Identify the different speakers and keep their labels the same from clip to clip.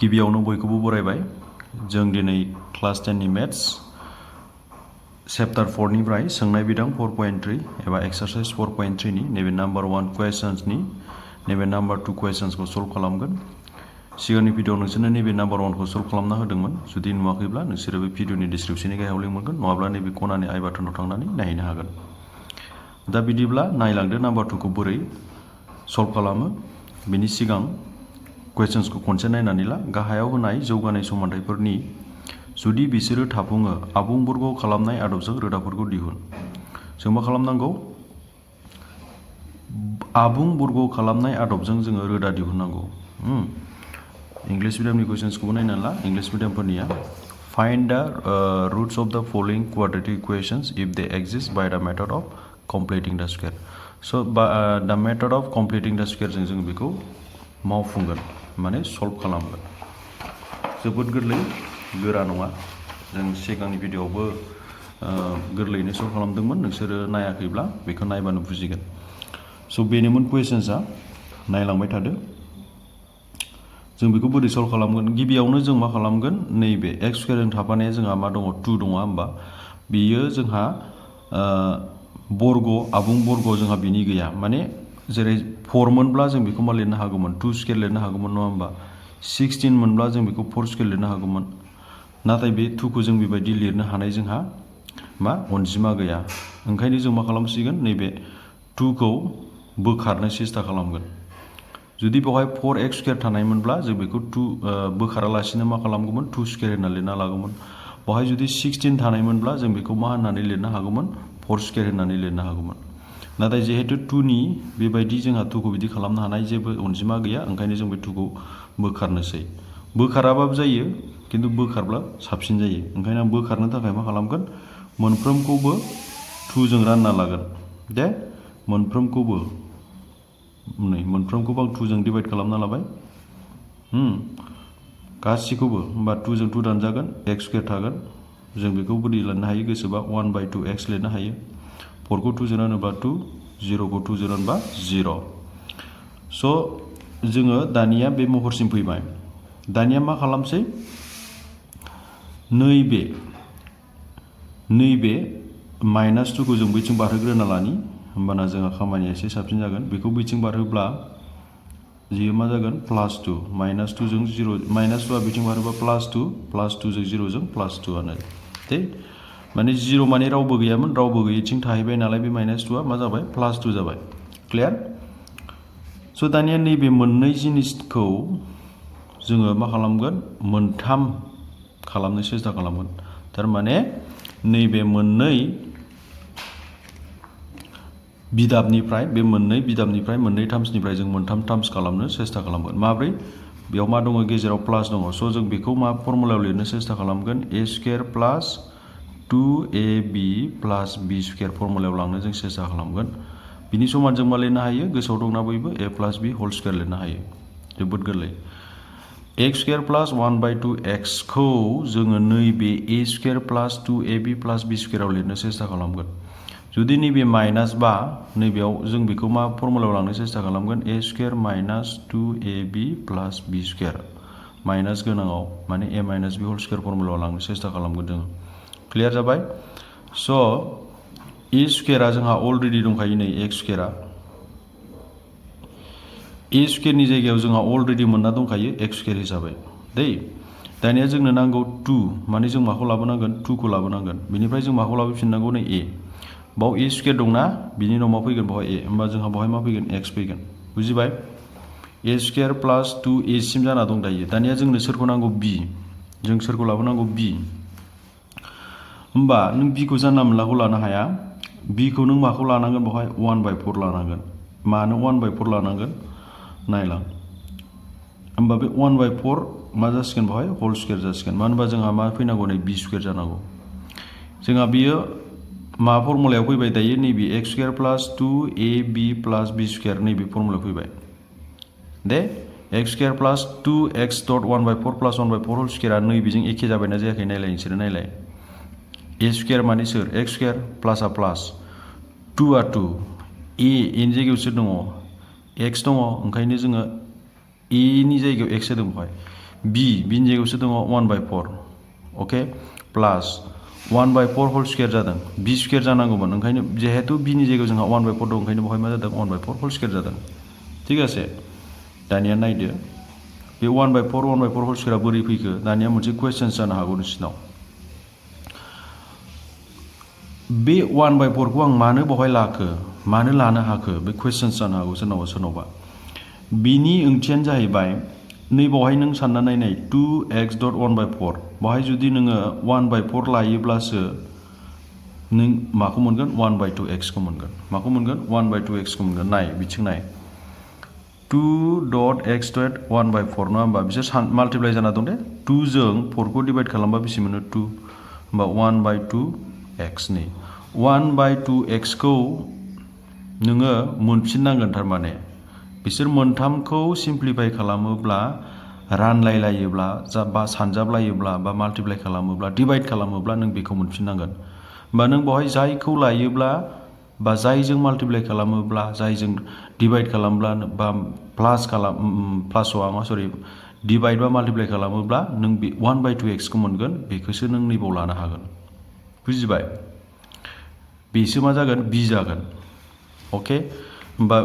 Speaker 1: गिबियावनो बयखौबो बरायबाय जों दिनै क्लास 10 नि मेथ्स चैप्टार 4 निफ्राय सोंनाय बिदां 4.3 एबा एक्सारसाइज 4.3 नि नैबे नम्बर 1 क्वेश्चन्स नि नैबे नम्बर 2 क्वेश्चन्स को सल्व खालामगोन सिगांनि भिडिअ नोंसोरनो नैबे नम्बर 1 को सल्व खालामना होदोंमोन जुदि नुवाखैब्ला नोंसोरो बे भिडिअनि डिस्क्रिप्शननि गाहायाव लिंक मोनगोन नङाब्ला नैबे खनानि आई बाटनाव थांनानै नायहैनो हागोन दा बिदिब्ला नायलांदो नम्बर 2 को बोरै सल्व खालामो बेनि सिगां क्वेश्चन्स को खनसे नायनानै ला गाहायाव होनाय जौगानाय समानथायफोरनि जुदि बिसोरो थाफुङो आबुं बर्ग खालामनाय आदबजों रोदाफोरखौ दिहुन जों मा खालामनांगौ आबुं बर्ग खालामनाय आदबजों जोङो रोदा दिहुननांगौ इंग्लिश मीडियमनि क्वेश्चन्सखौबो नायनानै ला इंग्लिश मीडियमफोरनिया find the roots of the following quadratic equations if they exist by the method of completing the square so the method of completing the square जों बेखौ मावफुंगोन माने सल्व खालामगोन जोबोद गोरलै गोरा नङा जों सिगांनि भिडिअआवबो गोरलैयैनो सल्व खालामदोंमोन नोंसोरो नायाखैब्ला बेखौ नायबानो बुजिगोन सो बेनोमोन क्वेश्चन्सआ नायलांबाय थादो जों बेखौ बोरै सल्व खालामगोन गिबियावनो जों मा खालामगोन नैबे एक्स स्क्वायरजों थाफानाया जोंहा मा दङ 2 दङ होमबा बेयो जोंहा बर्ग आबुं बर्ग जोंहा बिनि गैया माने जेरै 4 मोनब्ला जों बेखौ मा लिरनो हागौमोन 2 स्क्वायर लिरनो हागौमोन नङा होमबा 16 मोनब्ला जों बेखौ 4 स्क्वायर लिरनो हागौमोन नाथाय बे 2 को जों बेबायदि लिरनो हानाय जोंहा मा अनजिमा गैया ओंखायनो जों मा खालामसिगोन नैबे 2 को बोखारनो सेस्था खालामगोन जुदि बेवहाय 4x स्क्वायर थानायमोनब्ला जों बेखौ 2 बोखारालासिनो मा खालामगौमोन 2 स्क्वायर होनना लिरना लागौमोन बेवहाय जुदि 16 थानायमोनब्ला जों बेखौ मा होननानै लिरनो हागौमोन 4 स्क्वायर होननानै लिरनो हागौमोन नाथाय जिहेतु 2 नि बेबायदि जोंहा 2 को बिदि खालामनो हानाय जेबो अनजिमा गैया ओंखायनो जों बे 2 को बोखारनोसै बोखाराबाबो जायो किन्तु बोखारब्ला साबसिन जायो ओंखायनो आं बोखारनो थाखाय मा खालामगोन मोनफ्रोमखौबो 2 जों रानना लागोन दे मोनफ्रोमखौबो मोनफ्रोमखौबो आं 2 जों डिवाइड खालामना लाबाय गासिखौबो होमबा 2 जों 2 दानजागोन x स्क्वायर थागोन जों बेखौ बोरै लिरनो हायो गोसोबा 1/2x लिरनो हायो 4 को 2 जों रानोबा 2 0 को 2 जों रानबा 0 स' जोङो दानिया बे महरसिम फैबाय दानिया मा खालामसै नैबे -2 को जों बैथिं बारहोग्रोना लानि होमबाना जोंहा खामानिया एसे साबसिन जागोन बेखौ बैथिं बारहोब्ला जियो मा जागोन +2 -2 जों 0 -2 आ बैथिं बारहोबा +2 +2 जों 0 जों +2 आनो दे माने 0 माने रावबो गैयामोन रावबो गैयैथिं थाहैबाय नालाय बे -2 आ मा जाबाय +2 जाबाय क्लियार स' दानिया नैबे मोननै जिनिसखौ जोङो मा खालामगोन मोनथाम खालामनो सेस्था खालामगोन थारमाने नैबे मोननै बिदाबनिफ्राय बे मोननै बिदाबनिफ्राय मोननै टार्म्सनिफ्राय जों मोनथाम टार्म्स खालामनो सेस्था खालामगोन माब्रै बेयाव मा दङ गेजेराव प्लास दङ स' जों बेखौ मा फर्मुलायाव लिरनो सेस्था खालामगोन a square plus 2ab plus b square फर्मुलायाव लांनो जों सेस्था खालामगोन बिनि समान जों मा लिरनो हायो गोसोआव दंना बयबो a plus b whole square लिरनो हायो जोबोद गोरलै x स्क्वायर प्लास 1/2x खौ जोङो नैबे a square plus 2ab plus b स्क्वायराव लिरनो सेस्था खालामगोन जुदि नैबे -5 नैबेयाव जों बेखौ मा फर्मुलायाव लांनो सेस्था खालामगोन a square minus 2ab plus b square minus गोनाङाव माने a minus b whole square फर्मुलायाव लांनो सेस्था खालामगोन जोङो क्लियार जाबाय स' a स्क्वायरा जोंहा अलरेडि दंखायो नै x स्क्वायरा a स्क्वायरनि जायगायाव जोंहा अलरेडि मोनना दंखायो x स्क्वायर हिसाबै दै दानिया जोंनो नांगौ 2 माने जों माखौ लाबोनांगोन 2 को लाबोनांगोन बेनिफ्राय जों माखौ लाबोफिननांगौ नै a बाव a स्क्वायर दंना बिनि उनाव मा फैगोन बावहाय a होमबा जोंहा बावहाय मा फैगोन x फैगोन बुजिबाय a स्क्वायर प्लास 2a सिम जाना दं दानिया जोंनो सोरखौ नांगौ b जों सोरखौ लाबोनांगौ b होमबा नों b खौ जानला मोनलाखौ लानो हाया b खौ नों माखौ लानांगोन बावहाय 1/4 लानांगोन मानो 1/4 लानांगोन नायलां होमबा बे 1/4 मा जासिगोन बावहाय होल स्क्वायर जासिगोन मानो होनबा जोंहा मा फैनांगौ नै b स्क्वायर जानांगौ जोंहा बियो मा फर्मुलायाव फैबाय दायो नैबे x square plus 2ab plus b square नैबे फर्मुलायाव फैबाय दे x स्क्वायर प्लास 2x डट 1/4 प्लास 1/4 होल स्क्वायरआ नैबेजों एखे जाबायना जायाखै नायलाय नोंसोरो नायलाय a स्क्वायर माने सोर x स्क्वायर प्लासआ प्लास 2 आ 2 a नि जायगायाव सोर दङ x दङ ओंखायनो जोङो a नि जायगायाव x होदों बेवहाय बिनि जायगायावसो दङ 1/4 अके प्लास 1/4 होल स्क्वायर जादों b स्क्वायर जानांगौमोन ओंखायनो जिहेतु b नि जायगायाव जोंहा 1/4 दं ओंखायनो बेवहाय मा जादों 1/4 होल स्क्वायर जादों ठीक आसे दानिया नायदो बे 1/4 होल स्क्वायरा बोरै फैखो दानिया मोनसे क्वेश्चन जानो हागौ नोंसिनाव बे 1/4 खौ आं मानो बहाय लाखो मानो लानो हाखो बे क्वेश्चन जानो हागौ सोरनावबा बिनि ओंथियानो जाहैबाय नै बावहाय नों सानना नायनाय 2x डट 1/4 बावहाय जुदि नोङो 1/4 लायोब्लासो नों माखौ मोनगोन 1/2x खौ मोनगोन माखौ मोनगोन 1/2x खौ मोनगोन नाय बिथिं नाय 2.x डट 1/4 नङा होमबा बिसोर माल्टिप्लाइ जाना दं दे 2 जों 4 खौ डिभाइड खालामबा बेसे मोनो 2 होमबा 1/2x नै 1/2x खौ नोङो मोनफिननांगोन थारमाने बिसोर मोनथामखौ सिम्प्लिफाइ खालामोब्ला रानलायलायोब्ला बा सानजाबलायोब्ला बा माल्टिप्लाइ खालामोब्ला डिभाइड खालामोब्ला नों बेखौ मोनफिननांगोन होमबा नों बावहाय जायखौ लायोब्ला बा जायजों माल्टिप्लाइ खालामोब्ला जायजों डिभाइड खालामब्ला बा डिभाइड बा माल्टिप्लाइ खालामोब्ला नों बे 1/2x खौ मोनगोन बेखौसो नों नैबाव लानो हागोन बुजिबाय बेसो मा जागोन b जागोन अके होमबा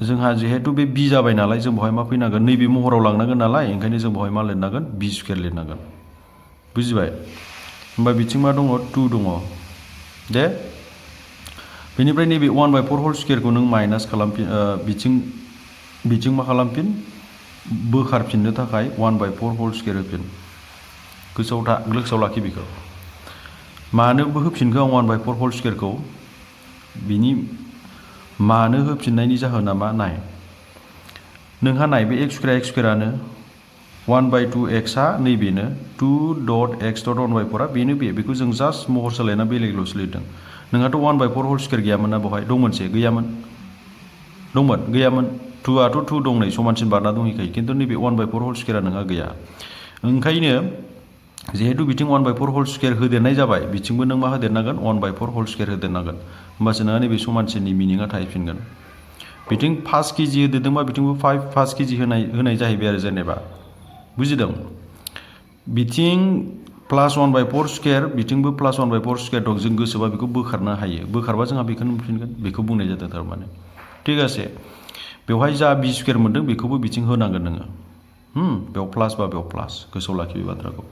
Speaker 1: जोंहा जिहेतु बे b जाबाय नालाय जों बहाय मा फैनांगोन नैबे महराव लांनांगोन नालाय ओंखायनो जों बहाय मा लिरनांगोन b स्क्वायर लिरनांगोन बुजिबाय होमबा बिथिं मा दङ 2 दङ दे बेनिफ्राय नैबे 1/4 होल स्क्वायरखौ नों माइनास खालामफिन बिथिं मा खालामफिन बोखारफिननो थाखाय 1/4 होल स्क्वायर होफिन गोसोआव लाखि बेखौ मानो होफिनखो आं 1/4 होल स्क्वायरखौ बिनि मानो होफिननायनि जाहोना मा नाय नोंहा नाय बे x स्क्वायरानो 1/2x आ नैबेनो 2.x डट 1/4 आ बेखौ जों जास्ट महर सोलायना बेलेगल'सो लिरदों नोंहाथ' 1/4 होल स्क्वायर गैयामोन ना बहाय दंमोनसे गैयामोन 2 आथ' 2 दं नै समानसिन बारना दंहैखायो खिन्थु नैबे 1/4 होल स्क्वायरा नोंहा गैया ओंखायनो जिहेतु बिथिं 1/4 होल स्क्वायर होदेरनाय जाबाय बिथिंबो नों मा होदेरनांगोन 1/4 होल स्क्वायर होदेरनांगोन होमबासो नोंहा नैबे समानसिननि मिनिङा थाहैफिनगोन बिथिं 5 केजि होदेरदोंबा बिथिंबो 5 केजि होनाय जाहैबाय आरो जेनेबा बुजिदों बिथिं प्लास 1/4 स्क्वायर बिथिंबो प्लास 1/4 स्क्वायर दं जों गोसोबा बेखौ बोखारनो हायो बोखारबा जोंहा बेखौनो मोनफिनगोन बेखौ बुंनाय जादों थारमाने ठीक आसे बेवहाय जा b स्क्वायर मोनदों बेखौबो बिथिं होनांगोन नोङो बेयाव प्लास बा बेयाव प्लास गोसोआव लाखि बे बाथ्राखौ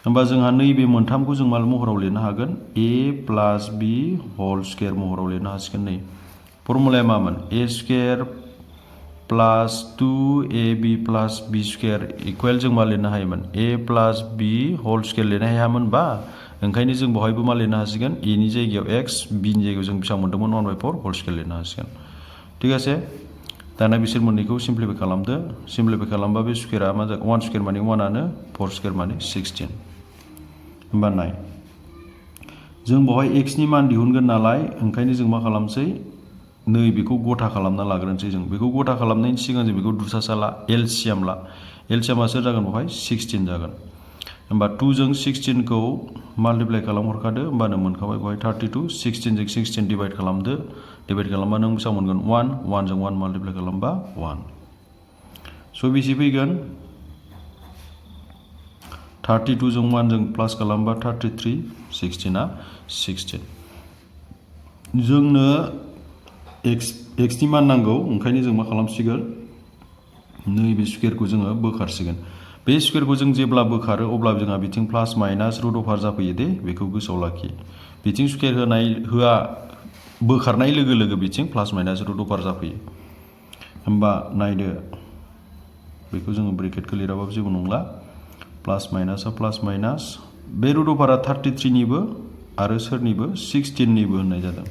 Speaker 1: होमबा जोंहा नैबे मोनथामखौ जों मा महराव लिरनो हागोन a plus b whole square महराव लिरनो हासिगोन नै फर्मुलाया मामोन a square plus 2ab plus b square equal जों मा लिरनो हायोमोन a plus b whole square लिरनो हायामोनबा ओंखायनो जों बहायबो मा लिरनो हासिगोन a नि जायगायाव x b नि जायगायाव जों बेसेबां मोन्दोंमोन 1/4 होल स्क्वायर लिरनो हासिगोन ठीक आसे दाना बिसोर मोननैखौ सिम्प्लिफाइ खालामदो सिम्प्लिफाइ खालामबा बे स्क्वायरा मा जागोन 1 स्क्वायर माने 1 आनो 4 स्क्वायर माने 16 होमबा नाय जों बहाय x नि मान दिहुनगोन नालाय ओंखायनो जों मा खालामसै नै बेखौ गथा खालामना लाग्रोनोसै जों बेखौ गथा खालामनायनि सिगां जों बेखौ दुसासाला एलसिएमआ सोर जागोन बहाय 16 जागोन होमबा 2 जों 16 खौ माल्टिप्लाइ खालामहरखादो होमबानो मोनखाबाय बहाय 32 16 जों 16 डिभाइड खालामदो डिभाइड खालामबा नों बेसेबां मोनगोन 1 जों 1 माल्टिप्लाइ खालामबा 1 स' बेसे फैगोन 32 जों 1 जों प्लास खालामबा 33 16 आ 16 जोंनो x नि मान नांगौ ओंखायनो जों मा खालामसिगोन नैबे स्क्वायरखौ जोङो बोखारसिगोन बे स्क्वायरखौ जों जेब्ला बोखारो अब्ला जोंहा बिथिं प्लास माइनास रुट अभार जाफैयो दे बेखौ गोसोआव लाखि बिथिं स्क्वायर बोखारनाय लोगो लोगो बिथिं प्लास माइनास रुट अभार जाफैयो होमबा नायदो बेखौ जोङो ब्रेकेटखौ लिराबाबो जेबो नंला प्लास माइनासआ प्लास माइनास बे रुट अभारा 33 निबो आरो सोरनिबो 16 निबो होननाय जादों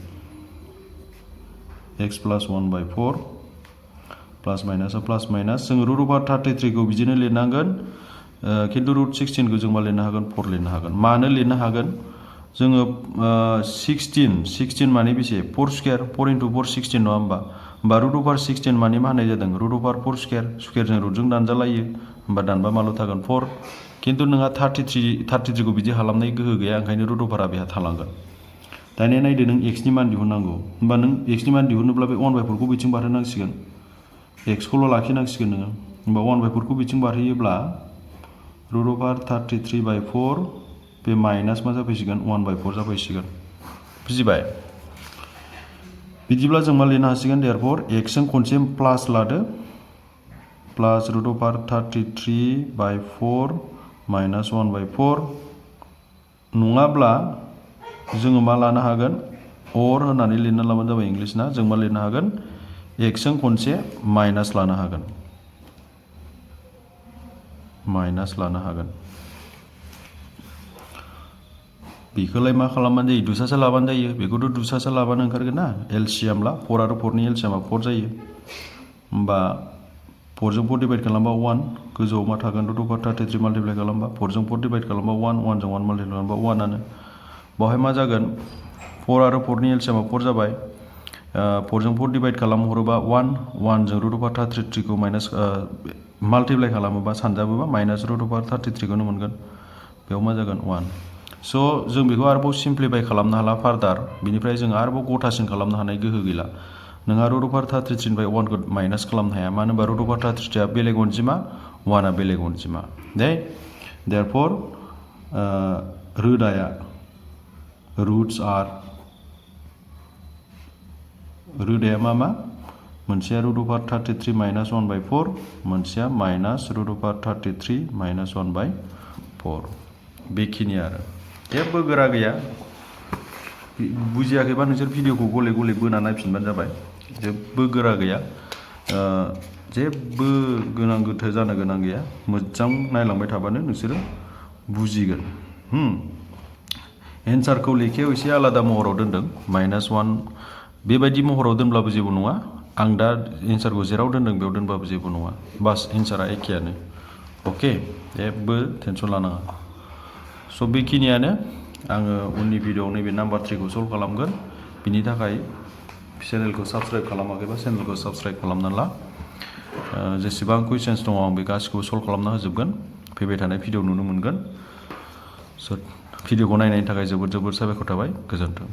Speaker 1: x प्लास 1/4 प्लास माइनासआ प्लास माइनास जों रुट अभार 33 खौ बिदिनो लिरनांगोन खिन्थु रुट 16 खौ जों मा लिरनो हागोन 4 लिरनो हागोन मानो लिरनो हागोन जोङो 16 माने बेसे 4 स्क्वायर 4 × 4 16 नङा होमबा रुट अभार 16 माने मा होननाय जादों रुट अभार 4 स्क्वायरजों रुटजों दानजालायो होमबा दानबा माल' थागोन 4 खिन्थु नोंहा 33 खौ बिदि खालामनाय गोहो गैया ओंखायनो रुट अभारा बेहा थालांगोन दानिया नायदो नों x नि मान दिहुननांगौ होमबा नों x नि मान दिहुनोब्ला बे 1/4 खौ बिथिं बारहोनांसिगोन x खौल' लाखिनांसिगोन नोङो होमबा 1/4 खौ बिथिं बारहोयोब्ला रुट अभार 33/4 बे माइनास मा जाफैसिगोन 1/4 जाफैसिगोन बुजिबाय बिदिब्ला जों मा लिरनो हासिगोन देयरफर x जों खनसे प्लास लादो प्लास रुट अभार 33/4 माइनास 1/4 नङाब्ला जोङो मा लानो हागोन अर होननानै लिरना लाबानो जाबाय इंलिसना जों मा लिरनो हागोन x जों खनसे माइनास लानो हागोन बेखौलाय मा खालामबानो जायो दुसासा लाबानो जायो बेखौथ' दुसासा लाबानो ओंखारगोन ना एलसिएम ला 4 आरो 4 नि एलसिएमा 4 जायो होमबा 4 जों 4 डिवाइड खालामबा 1 गोजौआव मा थागोन रुट अभार 33 माल्टिप्लाइ खालामबा 4 जों 4 डिवाइड खालामबा 1 1 जों 1 माल्टिप्लाइ खालामबा 1 आनो बावहाय मा जागोन 4 आरो 4 नि एलसिएमा 4 जाबाय 4 जों 4 डिवाइड खालामहरोबा 1 1 जों रुट अभार 33 खौ माइनास माल्टिप्लाइ खालामोबा सानजाबोबा माइनास रुट अभार 33 खौनो मोनगोन बेयाव मा जागोन 1 स' जों बेखौ आरोबाव सिम्प्लिफाइ खालामनो हाला फार्दार बिनिफ्राय जों आरोबाव गथासिन खालामनो हानाय गोहो गैला नोंहा रुट अभार 33 निफ्राय 1 खौ माइनास खालामनो हाया मानो होनबा रुट अभार 33 आ बेलेग अनजिमा 1 आ बेलेग अनजिमा दे देयरफर रोदाया रोदाया मा मोनसेया रुट अभार 33 माइनास 1/4 मोनसेया माइनास रुट अभार 33 माइनास 1/4 बेखिनि आरो जेबो गोरा गैया बुजियाखैबा नोंसोर भिडिअखौ गले गले बोना नायफिनबानो जाबाय जेबो गोरा गैया जेबो गोनां गोथो जानो गोनां गैया मोजां नायलांबाय थाबानो नोंसोरो बुजिगोन एन्सारखौ लेखायाव एसे आलादा महराव दोनदों -1 बेबायदि महराव दोनब्लाबो जेबो नङा आं दा एन्सारखौ जेराव दोनदों बेयाव दोनबाबो जेबो नङा बास एन्सारा एखेयानो अके जेबो टेनसन लानाङा स' बेखिनियानो आङो उननि भिडिअआव नैबे नाम्बार 3 खौ सल्भ खालामगोन बिनि थाखाय चेनेलखौ साबस्क्राइब खालामाखैबा चेनेलखौ साबस्क्राइब खालामना ला जेसेबां कुइसन्स दङ आं बे गासिखौबो सल्भ खालामना होजोबगोन फैबाय थानाय भिडिअ नुनो मोनगोन स' भिडिअखौ नायनायनि थाखाय जोबोद जोबोद साबायखर थाबाय गोजोन्थों